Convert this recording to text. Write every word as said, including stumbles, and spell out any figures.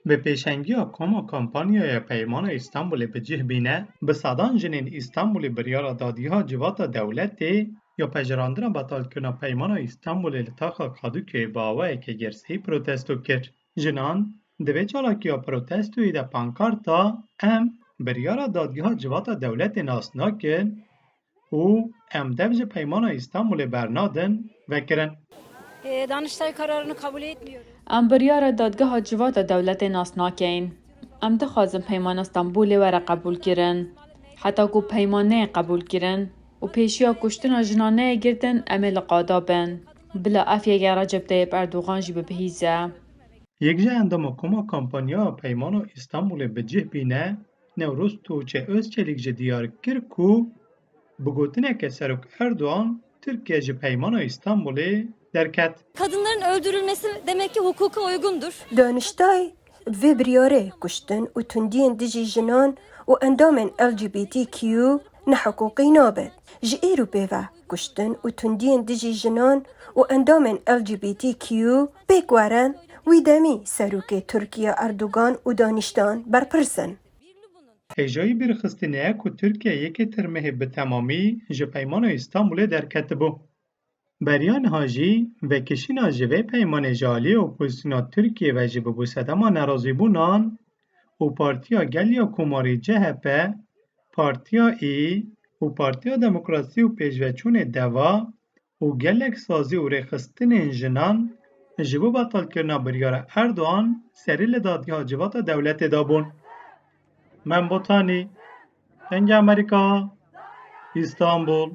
Bi pêşengiya Koma Kampanyaya Peymana Îstanbulê bi cih bîne, bi sedan jinên Îstanbulê biryara dadgeha civata dewletê ya pejirandina betalkirina Peymana Îstanbulê li taxa Kadiköyê bi awayeke girseyî protesto kir. Jinan di vê çalakiya protestoyê de pankarta "Em biryara dadgeha civata dewletê nas nakin û em dev ji Peymana Îstanbulê bernadin" vekirin. E, Danıştay kararını kabul etmiyoruz. Em biryara dadgeha civata dewletê nas nakeyn. Em dixwazin Peymana Stenbolê were qebûlkirin. Heta ku peyman neyê qebûlkirin û pêşiya kuştina jinan neyê girtin, em ê li qada bin. Bila ev yeke Recep Tayyip Erdogan jî bibihîze. Yek ji endama Koma Kampanya Peymana Îstanbulê bi cih bîne, Newroz Tuğçe Özçelik jî diyar kir ku bi gotineke Serok Erdogan Tirkiye ji Peymana Îstanbulê derket. Kadınların öldürülmesi demek ki hukuka uygundur. Daniştay vê biryarê kuştin û tundiyên dijî jinan û endamên L G B T Q nehiqûqî nabe. Ji îro pê ve kuştin û tundiyên dijî jinan û endamên L G B T Q pêk werin, wî demî serokê Tirkiye Erdogan û Daniştan berpirs in. Hêjayî bîrxistinê ye ku Tirkiye yekê Tirmehê bi temamî ji Peymana Îstanbulê derketibû. Beriya niha jî vekişîna ji vê peymanê ji aliyê opozisyona Tirkiyê ve jî bibû sedema nerazîbûnan û Partiya Gel ya Komarî C H P, Partiya Î û Partiya Demokrasî û Pêşveçûnê Deva û gelek sazî û rêxistinên jinan ji bo betalkirina biryara Erdogan serî li dadgeha civata dewletê dabûn. Mem Botanî, Dengê Amerîka, Îstanbul.